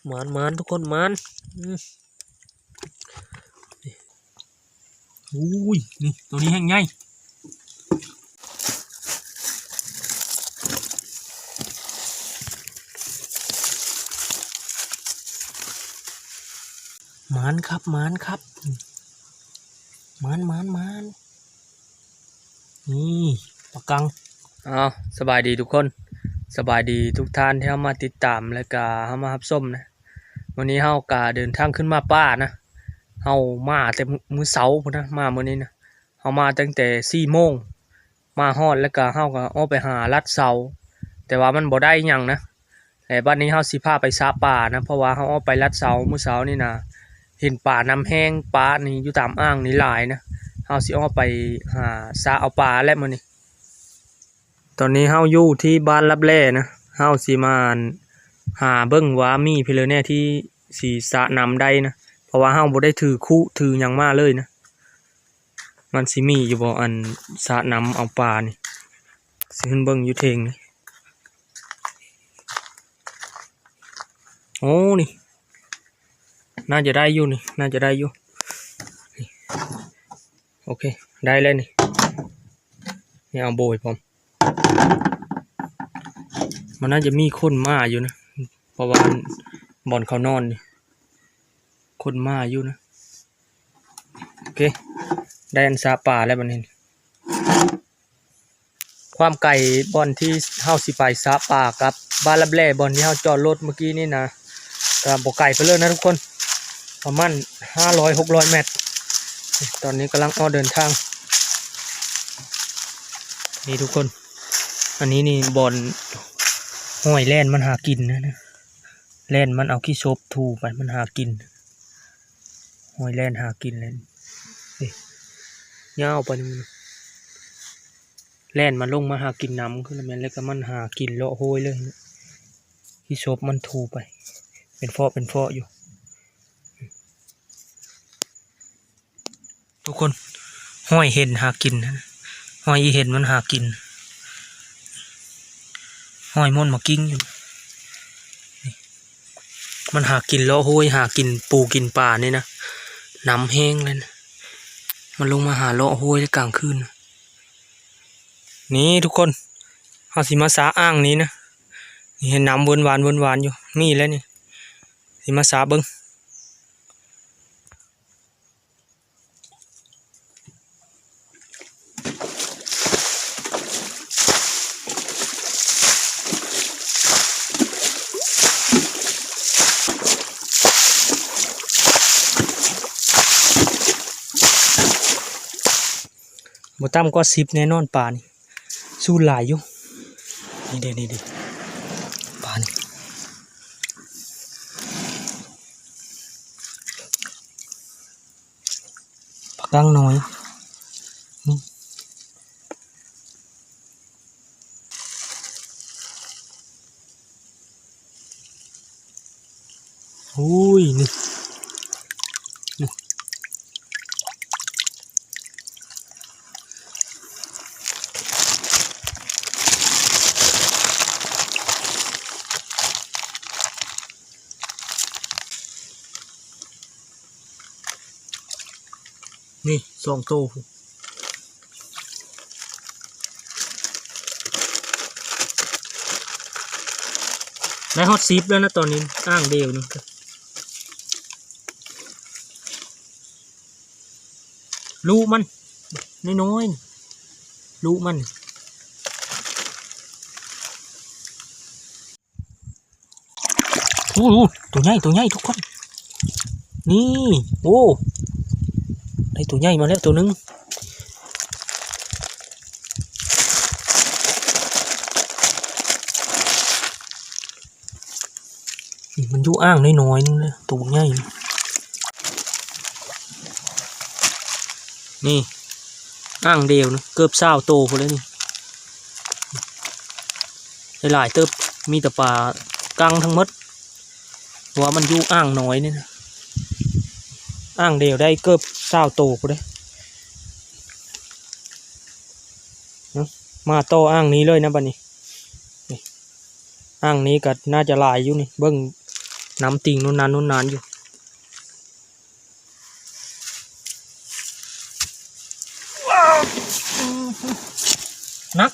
ໝານໆ ທຸກຄົນ ໝານ ອືມ ໂອ້ຍ ນີ້ ໂຕນີ້ແຮງໃຫຍ່ ໝານຄັບ ໝານຄັບ ໝານ ໝານ ໝານ. ນີ້ປາກັງ. ອ້າວ ສະບາຍດີທຸກຄົນ ສະບາຍດີທຸກທ່ານທີ່ເຂົ້າມາຕິດຕາມ ແລະກະເຂົ້າມາຮັບຊົມນະ. ມື້ນີ້ເຮົາກະເດີນທາງຂຶ້ນມາປ່ານະ ເຮົາມາແຕ່ມື້ເຊົ້າພຸ້ນນະ ມາມື້ນີ້ນະ ເຮົາມາຕັ້ງແຕ່ສີ່ໂມງ ມາຮອດແລ້ວກະເຮົາກະອອກໄປຫາລັດເສົາ ແຕ່ວ່າມັນບໍ່ໄດ້ຫຍັງນະ. ແລະບັດນີ້ເຮົາຊິພາໄປສະປານະ ເພາະວ່າເຮົາອອກໄປລັດເສົາມື້ເຊົ້ານີ້ນະ ເຫັນປານ້ຳແຮງ ປານີ້ຢູ່ຕາມອ່າງນີ້ຫຼາຍນະ. ເຮົາຊິອອກໄປຫາສະເອົາປາແຫຼະມື້ນີ້. ຕອນນີ້ເຮົາຢູ່ທີ່ບ້ານລັບແລນະ ເຮົາຊິມາຫາເບິ່ງວ່າມີໃຜເລີແດ່ທີ່ຊິສະນ້ຳໄດ້ນະ ເພາະວ່າເຮົາບໍ່ໄດ້ຖືຄຸຖືຫຍັງມາເລີຍນະ. ມັນຊິມີຢູ່ບໍ່ ອັນສະນ້ຳເອົາປານີ້ ຊິຂຶ້ນເບິ່ງຢູ່ເທິງນີ້. ໂອ້ ນີ້ ໜ້າຈະໄດ້ຢູ່ນີ້ ໜ້າຈະໄດ້ຢູ່. ໂອເຄ ໄດ້ແລ້ວນີ້ ນີ້ເອົາໂບຍພ້ອມ. ມັນໜ້າຈະມີຂົນໝາຢູ່ນະ ເພາະວ່າບ່ອນເຂົານອນນີ້ ຂົນໝາຢູ່ນະ. ໂອເຄ ໄດ້ອັນສະປາແລ້ວບັດນີ້. ຄວາມໄກບ່ອນທີ່ເຮົາຊິໄປສະປາກັບບ້ານລັບແລ ບ່ອນທີ່ເຮົາຈອດລົດເມື່ອກີ້ນີ້ນະ ກະບໍ່ໄກປານໃດນະທຸກຄົນ ປະມານຫ້າຮ້ອຍຫົກຮ້ອຍແມັດ. ຕອນນີ້ກຳລັງອອກເດີນທາງ ນີ້ທຸກຄົນ. ອັນນີ້ນີ້ບ່ອນຫອຍແລ່ນມັນຫາກິນນະ ແລ່ນມັນເອົາຂີ້ສົບຖູໄປ ມັນຫາກິນ ຫອຍແລ່ນຫາກິນແລ້ວ ນີ້ ຍາວໄປນີ້ ແລ່ນມາລົງມາຫາກິນນ້ຳຄືແມ່ນ ແລ້ວກະມັນຫາກິນເລາະໂຮຍເລີຍ ຂີ້ສົບມັນຖູໄປ ເປັນເຟາະເປັນເຟາະຢູ່. ທຸກຄົນ ຫອຍເຫັນຫາກິນ ຫອຍອີເຫັນມັນຫາກິນ ຫອຍມ່ວນໝາກກິ້ງຢູ່ ມັນຫາກິນເລາະໂຮຍ ຫາກິນປູກິນປານີ້ນະ ນ້ຳແຮງເລີຍນະ ມັນລົງມາຫາເລາະໂຮຍກາງຄືນ. ນີ້ທຸກຄົນ ເຮົາຊິມາສະອ່າງນີ້ນະ ນີ້ເຫັນນ້ຳເວີນວານເວີນວານຢູ່ ນີ້ແຫຼະນີ້ ຊິມາສະເບິ່ງ. ບໍ່ຕ່ຳກວ່າສິບແນ່ນອນປານີ້. ສູນຫຼາຍຢູ່ ນີ້ເດ້ ນີ້ເດ້ ປານີ້ ປາກາງນ້ອຍ ນີ້. ໂອ້ຍ ນີ້ ນີ້ ນີ້ສອງໂຕ ໄດ້ຮອດສິບແລ້ວນະຕອນນີ້ ອ່າງດຽວໜຶ່ງ ລູກມັນນ້ອຍໆ ລູກມັນ. ໂອ້ໂຫ ໂຕໃຫຍ່ ໂຕໃຫຍ່ທຸກຄົນ ນີ້ ໂອ້ ໄດ້ໂຕໃຫຍ່ມາແລ້ວໂຕໜຶ່ງ ນີ້ມັນຢູ່ອ່າງນ້ອຍໆ ໜຶ່ງເລີຍ ໂຕໃຫຍ່ ນີ້ ອ່າງດຽວນະ ເກືອບຊາວໂຕພຸ້ນແຫຼະນີ້ ໄດ້ຫຼາຍເຕີບ ມີແຕ່ປາກັງທັງໝົດ ເພາະວ່າມັນຢູ່ອ່າງນ້ອຍນີ້ນະ ອ່າງດຽວໄດ້ເກືອບຊາວໂຕພຸ້ນເດ້. ມາຕໍ່ອ່າງນີ້ເລີຍນະບັດນີ້ ນີ້ ອ່າງນີ້ກະໜ້າຈະຫຼາຍຢູ່ນີ້ ເບິ່ງ ນ້ຳຕິ່ງໂນ້ນນານໂນ້ນນານຢູ່. ໜັກ.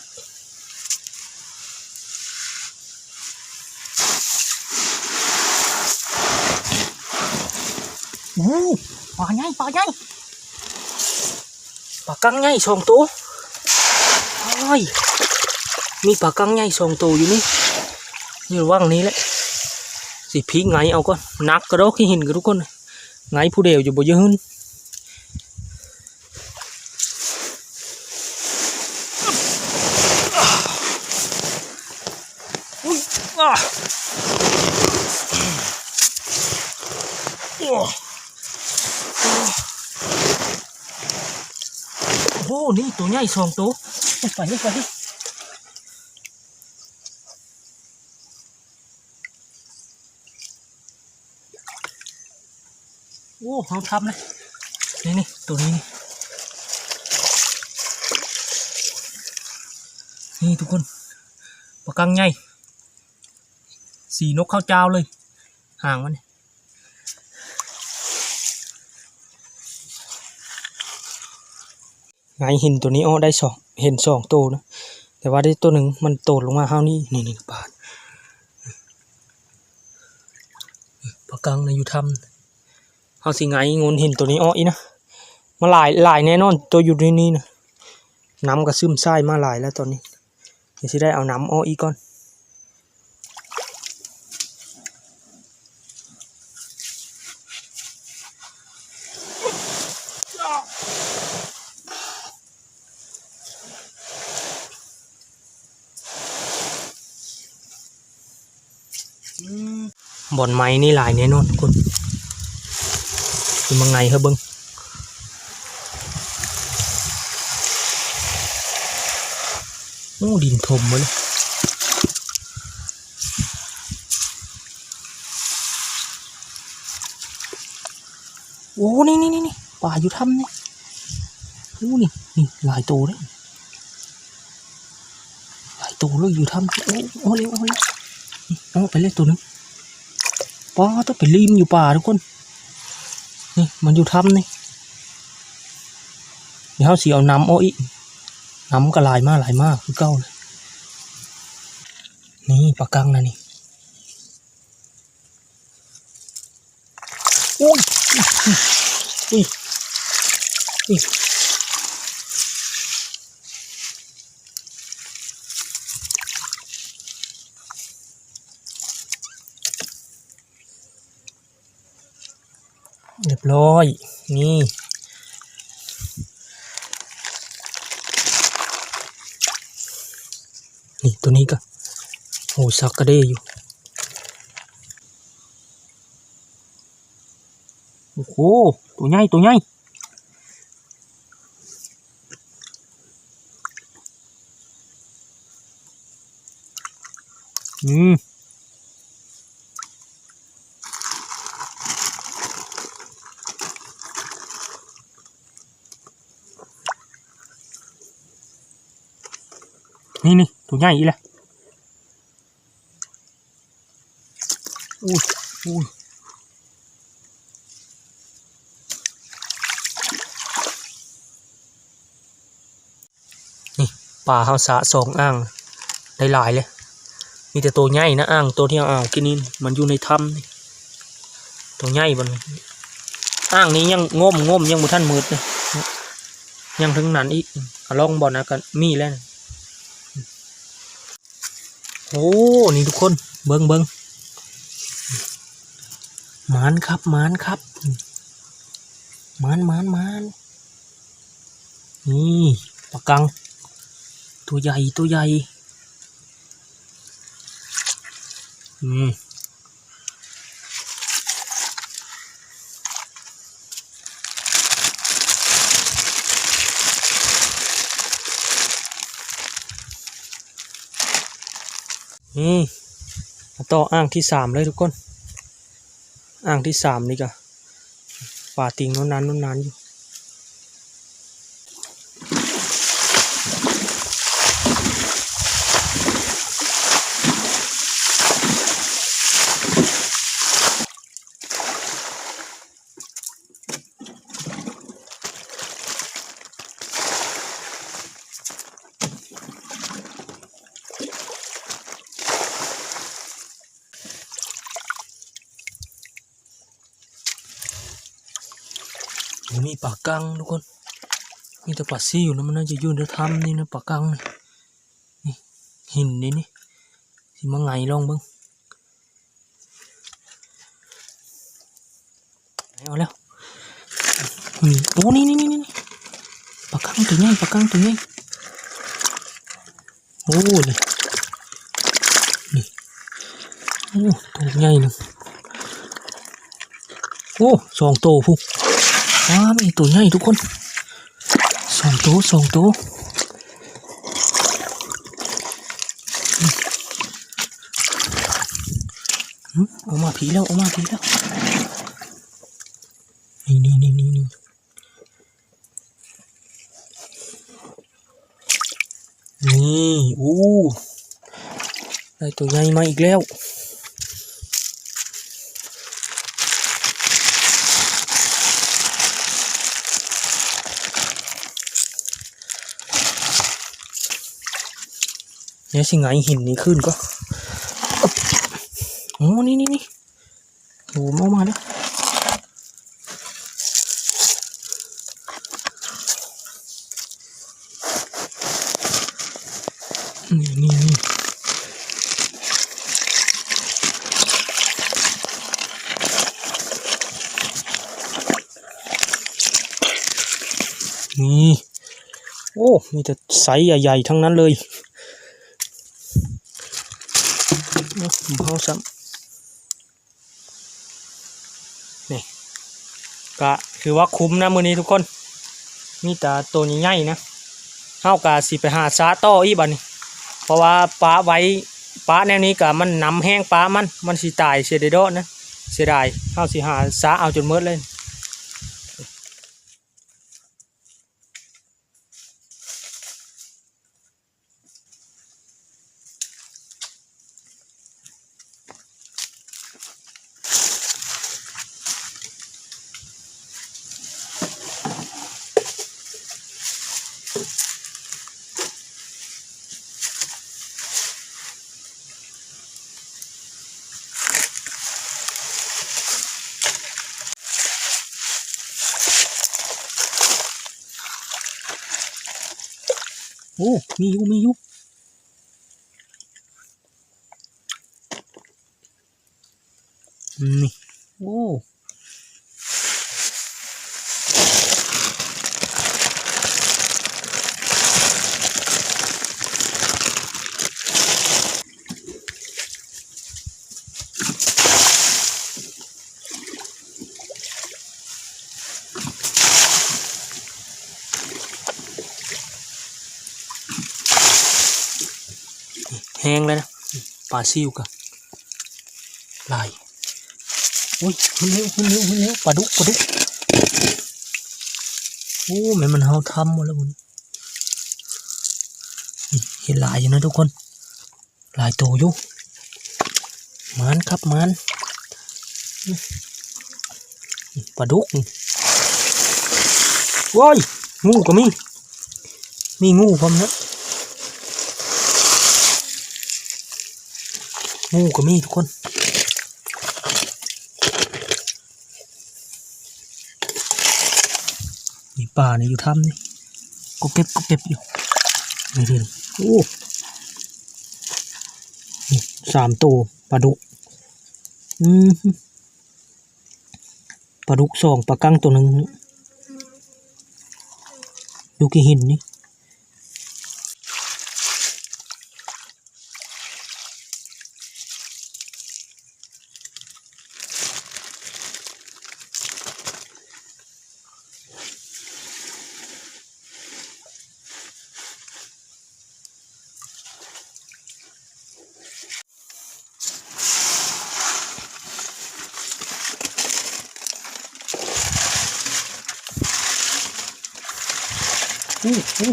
ໂອ້ ປາໃຫຍ່ ປາໃຫຍ່ ປາກັງໃຫຍ່ສອງໂຕ. ໂອ້ຍ ມີປາກັງໃຫຍ່ສອງໂຕຢູ່ນີ້ ຢູ່ລະຫວ່າງນີ້ແຫຼະ ຊິພິກໄຫງເອົາກ່ອນ. ໜັກກະດອກ ຂີ້ຫີນກະທຸກຄົນ ໄຫງຜູ້ດຽວຢູ່ ບໍ່ຢາກຫື່ນ. ອຸ້ຍ ອາ ໂອ້ ໂອ້ ນີ້ໂຕໃຫຍ່ສອງໂຕ. ໄປ ໄປ ໄປ. ໂອ້ ເຮົາທຳເລີຍ ນີ້ໆ ໂຕນີ້ ນີ້ທຸກຄົນ ປາກັງໃຫຍ່ ສີນົກເຂົ້າຈ້າວເລີຍ ຫາງມັນນີ້. ໄຫງຫີນໂຕນີ້ອອກໄດ້ສອງ ເຫັນສອງໂຕນະ ແຕ່ວ່າໄດ້ໂຕໜຶ່ງມັນໂຕດລົງມາຫາວນີ້ ນີ້ໆ ປາ ປາກັງນະຢູ່ຖ້ຳ. ເຮົາຊິໄຫງໂງ່ນຫີນໂຕນີ້ອອກອີກນະ ມາຫຼາຍ ຫຼາຍແນ່ນອນ ໂຕຢູ່ໃນນີ້ນະ. ນ້ຳກະຊຶມຊາຍມາຫຼາຍແລ້ວຕອນນີ້ ດຽວຊິໄດ້ເອົານ້ຳອອກອີກກ່ອນ. ບ່ອນໃໝ່ນີ້ຫຼາຍແນ່ນອນທຸກຄົນ ຊິມາໄຫງໃຫ້ເບິ່ງ. ໂອ້ ດິນຖົມເບິດເລີຍ. ໂອ້ ນີ້ໆໆ ປາຢູ່ຖ້ຳນີ້ ໂອ້ ນີ້ ນີ້ຫຼາຍໂຕເດ້ ຫຼາຍໂຕເລີຍຢູ່ຖ້ຳ. ໂອ້ ໂອ້ ເອົາເລີຍ ເອົາເລີຍ ນີ້ ອອກໄປເລີຍໂຕໜຶ່ງ. ປາ ຕ້ອງໄປລິມຢູ່ປ່າທຸກຄົນ ນີ້ມັນຢູ່ຖ້ຳນີ້. ດຽວເຮົາຊິເອົານ້ຳອອກອີກ ນ້ຳກະຫຼາຍມາ ຫຼາຍມາຄືເກົ່າເລີຍ. ນີ້ປາກັງນະນີ້. ໂອ້ຍ ຮຽບຮ້ອຍ ນີ້ ນີ້ໂຕນີ້ກະ ໂຫ ສັກກະເດຢູ່. ໂອ້ໂຫ ໂຕໃຫຍ່ ໂຕໃຫຍ່. ອືມ ນີ້ໆ ໂຕໃຫຍ່ອີກແລ້ວ. ໂອ້ຍ ໂອ້ຍ ນີ້ປາເຮົາສະສອງອ່າງ ໄດ້ຫຼາຍເລີຍ. ມີແຕ່ໂຕໃຫຍ່ນະ ອ່າງໂຕທີ່ເຮົາເອົາກິນນີ້ ມັນຢູ່ໃນຖ້ຳນີ້ ໂຕໃຫຍ່ບໍ່ນີ້. ອ່າງນີ້ຍັງງົມ ງົມຍັງບໍ່ທັນໝົດເດ້ ຍັງເຖິງນັ້ນອີກ ອາ ລອງບ່ອນນັ້ນກະມີແລ້ວ. ໂອ້ ນີ້ທຸກຄົນ ເບິ່ງ ເບິ່ງ ໝານຄັບ ໝານຄັບ ໝານ ໝານ ໝານ. ນີ້ປາກັງ ໂຕໃຫຍ່ ໂຕໃຫຍ່. ອືມ ນີ້ ມາຕໍ່ອ່າງທີສາມເລີຍທຸກຄົນ. ອ່າງທີສາມນີ້ກະ ປາຕິ່ງໂນ້ນນານໂນ້ນນານຢູ່. ບໍ່ມີປາກັງທຸກຄົນ ມີແຕ່ປາຊິວນະ ມັນໜ້າຈະຢູ່ໃນຖ້ຳນີ້ນະ ປາກັງນີ້ ນີ້ ຫີນນີ້ ນີ້ ຊິມາໄຫງລອງເບິ່ງ ເອົາແລ້ວ ນີ້ ໂອ້ ນີ້ໆໆໆ ປາກັງໂຕໃຫຍ່ ປາກັງໂຕໃຫຍ່ ໂອ້ ນີ້ ນີ້ ໂອ້ ໂຕໃຫຍ່ໜຶ່ງ ໂອ້ ສອງໂຕພຸ້ນ ວ້າ ມີໂຕໃຫຍ່ທຸກຄົນ ສອງໂຕ ສອງໂຕ ອືມ ອອກມາພີ້ແລ້ວ ອອກມາພີ້ແລ້ວ ນີ້ໆໆໆ ນີ້ ນີ້ ໂອ້ ໄດ້ໂຕໃຫຍ່ມາອີກແລ້ວ ດຽວຊິໄຫງຫີນນີ້ຂຶ້ນກ່ອນ ໂອ້ ນີ້ໆໆ ໂຫ ມາ ມາແລ້ວ ນີ້ ນີ້ ນີ້ ນີ້ ໂອ້ ມີແຕ່ໄຊໃຫຍ່ໆ ທັງນັ້ນເລີຍ ເອົາ ເຮົາຊ້ຳ ນີ້ ກະຖືວ່າຄຸ້ມນະມື້ນີ້ທຸກຄົນ ມີແຕ່ໂຕໃຫຍ່ໆ ນະ ເຮົາກະຊິໄປຫາຊະຕໍ່ອີກບາດນີ້ ເພາະວ່າປະໄວ້ ປະແນວນີ້ກະມັນນຳແຮງປະມັນ ມັນຊິຕາຍເສຍເດດອນນະ ເສຍດາຍ ເຮົາຊິຫາຊະເອົາຈົນໝົດເລີຍ. ໂອ້ ມີຢູ່ ມີຢູ່ ນີ້ ໂອ້ ແຮງແລ້ວນະ ປາຊິວກະຫຼາຍ ໂອ້ຍ ຂຶ້ນເລັວ ຂຶ້ນເລັວ ຂຶ້ນເລັວ ປາດຸກ ປາດຸກ ໂອ້ ແມ່ນມັນເຫົ່າຖ້ຳໝົດແລ້ວພຸ້ນ ເຫັນຫຼາຍຢູ່ນະທຸກຄົນ. ຫຼາຍໂຕຢູ່ ໝານຄັບ ໝານ ປາດຸກ ໂອ້ຍ ງູກະມີ ມີງູພ້ອມນະ ງູກະມີທຸກຄົນ ນີ້ປານີ້ຢູ່ຖ້ຳນີ້ ກໍເກັບ ກໍເກັບຢູ່ ນີ້ ໂອ້ ນີ້ ສາມໂຕ ປາດຸກ ອືມ ປາດຸກສອງ ປາກັງໂຕໜຶ່ງ ຢູ່ຂີ້ຫີນນີ້. ໂອ້ ໂອ້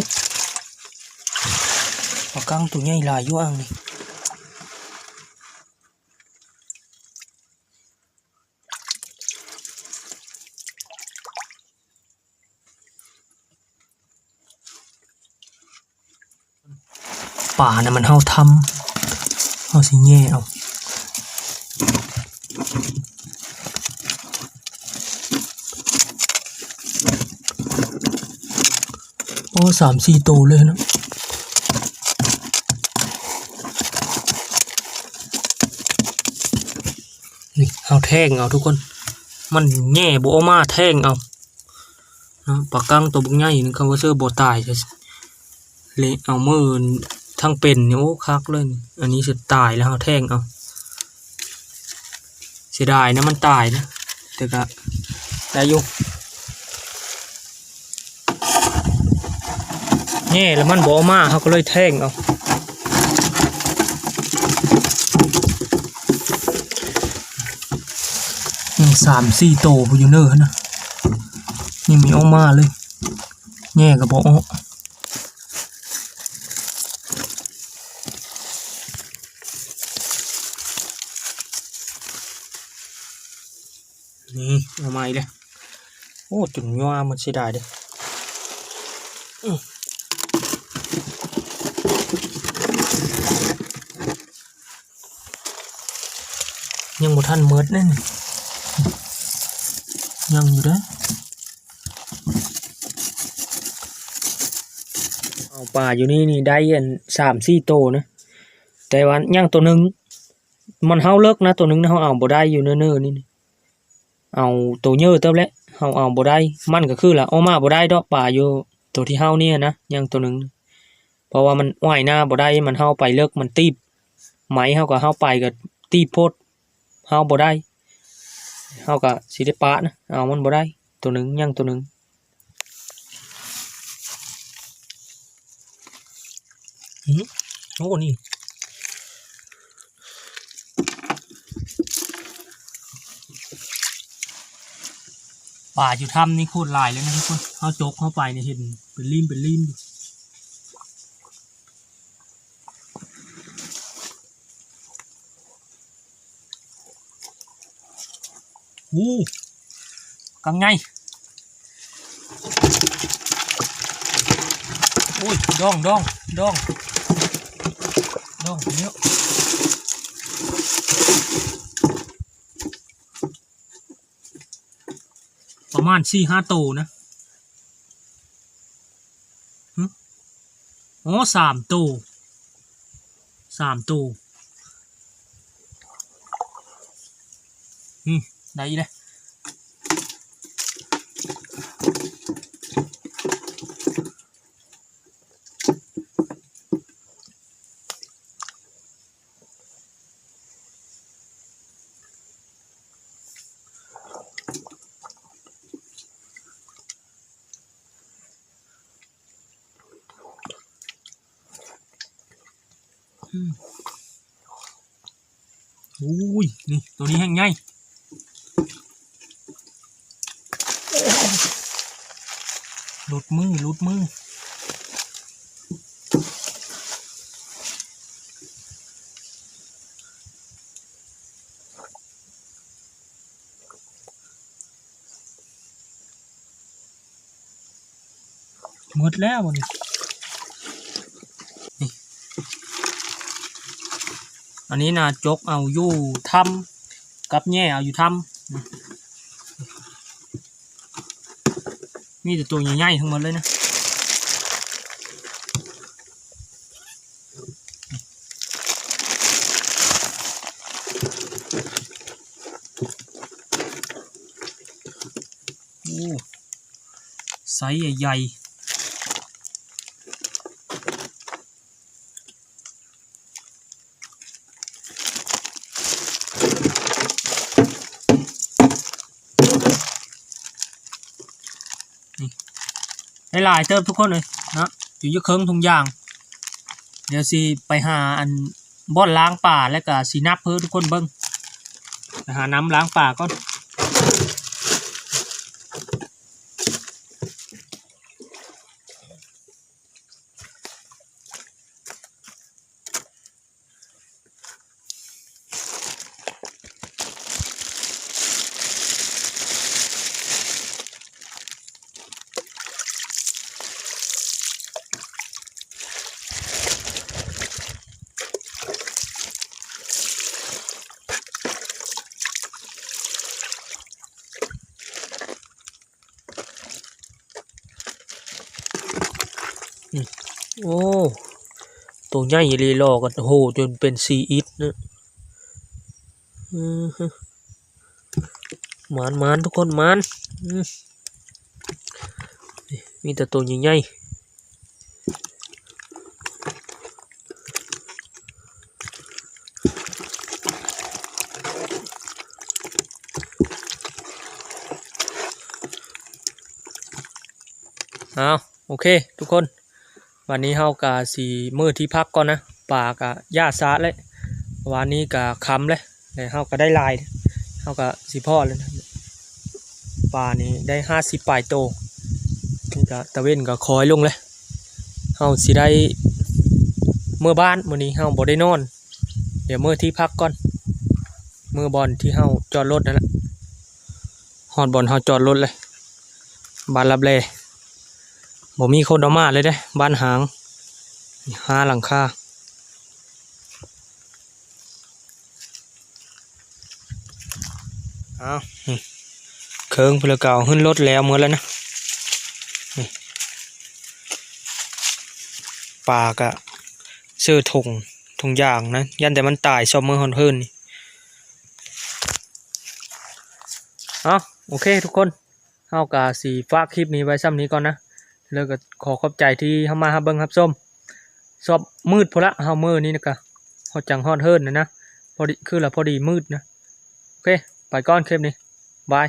ປາກັງໂຕໃຫຍ່ຫຼາຍຢູ່ອ່າງນີ້. ປານະມັນເຫົ່າຖ້ຳ ເຮົາຊິແຍ່ເອົາ. ໂອ້ ສາມສີ່ໂຕເລີຍເນາະ. ນີ້ ເຮົາແທງເອົາທຸກຄົນ ມັນແຍ່ບໍ່ອອກມາ ແທງເອົາເນາະ. ປາກັງໂຕບັກໃຫຍ່ນີ້ ຄັນວ່າເຊີບໍ່ຕາຍ ເລະເອົາມືທັງເປັນນີ້ ໂອ້ ຄັກເລີຍນີ້. ອັນນີ້ຊິຕາຍແລ້ວ ເຮົາແທງເອົາ. ເສຍດາຍນະ ມັນຕາຍນະ ແຕ່ກະໄດ້ຢູ່. ແຍ່ແລ້ວມັນບໍ່ອອກມາ ເຮົາກໍເລີຍແທງເອົາ. ຍັງສາມສີ່ໂຕພຸ້ນຢູ່ເນີຫັ້ນນະ ຍັງມີອອກມາເລີຍ ແຍ່ກໍບໍ່ອອກ. ນີ້ ເອົາໃໝ່ເລີຍ. ໂອ້ ຈົນຫຍ້ວໝົດ ເສຍດາຍເດ້. ອື ຍັງບໍ່ທັນໝົດເດ້ນີ້ ຍັງຢູ່ເດ້. ເອົາປາຢູ່ນີ້ນີ້ໄດ້ອັນສາມສີ່ໂຕນະ ແຕ່ວ່າຍັງໂຕໜຶ່ງ ມັນເຫົ່າເລິກນະ ໂຕໜຶ່ງນະ ເຮົາເອົາບໍ່ໄດ້ຢູ່ເນີໆນີ້. ເອົາໂຕເຍີເຕີບແຫຼະ ເຮົາເອົາບໍ່ໄດ້. ມັນກໍຄືລະ ອອກມາບໍ່ໄດ້ດອກ ປາຢູ່ໂຕທີ່ເຫົ່ານີ້ນະ ຍັງໂຕໜຶ່ງ. ເພາະວ່າມັນວ່າຍນ້ຳບໍ່ໄດ້ ມັນເຫົ່າໄປເລິກ ມັນຕີບ. ໄມ້ເຮົາກໍເຫົ່າໄປກໍຕີບໂພດ ເຫົ່າບໍ່ໄດ້. ເຮົາກໍຊິໄດ້ປະນະ ເອົາມັນບໍ່ໄດ້ ໂຕໜຶ່ງ ຍັງໂຕໜຶ່ງ. ອື ໂອ້ ນີ້ ປາຢູ່ຖ້ຳນີ້ໂຄດຫຼາຍເລີຍນະທຸກຄົນ. ເຮົາຈົກເຂົ້າໄປນີ້ເຫັນເປັນລີ້ມເປັນລີ້ມຢູ່. ໂອ້ ກັງໃຫຍ່. ໂອ້ຍ ດອງ ດອງ ດອງ ດອງ ເນາະ. ປະມານສີ່ຫ້າໂຕນະ. ຫຶ ອໍ ສາມໂຕ ສາມໂຕ. ນີ້ ໄດ້ອີກແລ້ວ. ອືມ ໂອ້ຍ ນີ້ ໂຕນີ້ແຮງໃຫຍ່. ຫຼຸດມື ຫຼຸດມື. ໝົດແລ້ວນີ້ ນີ້ ອັນນີ້ນະ ຈົກເອົາຢູ່ຖ້ຳ ກັບແຍ່ເອົາຢູ່ຖ້ຳ. ມີແຕ່ໂຕໃຫຍ່ໆທັງໝົດເລີຍນະ. ໂອ້ ໄຊໃຫຍ່ໆ. ນີ້ ຫຼາຍໆເຕີບທຸກຄົນເອີຍເນາະ ຢູ່ຢູ່ເຄິ່ງທຸງຢາງ. ດຽວຊິໄປຫາອັນບ່ອນລ້າງປາ ແລ້ວກະຊິນັບໃຫ້ທຸກຄົນເບິ່ງ. ໄປຫານ້ຳລ້າງປາກ່ອນ. ໂ ໂອ້ ໂຕໃຫຍ່ອີ່ຫຼີ ຫຼໍ່ກັນໂຫຈົນເປັນສີ່ອິດນະ. ອືຮຶ ໝານໆ ທຸກຄົນ ໝານ. ອື ນີ້ ມີແຕ່ໂຕໃຫຍ່ໆ. ເອົາ ໂອເຄທຸກຄົນ, ວັນນີ້ເຮົາກະຊິມື້ທີ່ພັກກ່ອນນະ. ປາກະຢ່າຊາແລ້ວ, ວານນີ້ກະຄ່ຳແລ້ວ ແລະເຮົາກະໄດ້ຫຼາຍ, ເຮົາກະຊິພໍ້ແລ້ວນະ. ປານີ້ໄດ້ຫ້າສິບປາຍໂຕ, ນີ້ກະຕາເວັນກະຄອຍລົງແລ້ວ. ເຮົາຊິໄດ້ເມືອບ້ານ, ມື້ນີ້ເຮົາບໍ່ໄດ້ນອນ, ດຽວມື້ທີ່ພັກກ່ອນ, ເມືອບ່ອນທີ່ເຮົາຈອດລົດນັ້ນແຫຼະ. ຮອດບ່ອນເຮົາຈອດລົດເລີຍ, ບ້ານລັບແລ. ບໍ່ມີຄົນເອົາມາເລີຍເດ້, ບ້ານຮ້າງ ຫ້າຫຼັງຄາ. ເອົາ ນີ້ ເຄິ່ງພຸ້ນລະ ກະເອົາຂຶ້ນລົດແລ້ວໝົດແລ້ວນະ. ນີ້ ປາກະເສີຖົງ ຖົງຢາງນະ, ຢ້ານແຕ່ມັນຕາຍຊອບເມືອຮອດເຮືອນນີ້. ເອົາ ໂອເຄທຸກຄົນ, ເຮົາກະຊິຝາກຄລິບນີ້ໄວ້ຊ່ຳນີ້ກ່ອນນະ. ແລ້ວກະຂໍຂອບໃຈທີ່ເຂົ້າມາຮັບເບິ່ງຮັບຊົມ. ຊອບມືດພຸ້ນລະ, ເຮົາມື້ນີ້ນະກະຮອດ ຈັ່ງຮອດເຮືອນນະ, ພໍດີ ຄືລະພໍດີມືດນະ. ໂອເຄ ໄປກ່ອນຄລິບນີ້, ບາຍ.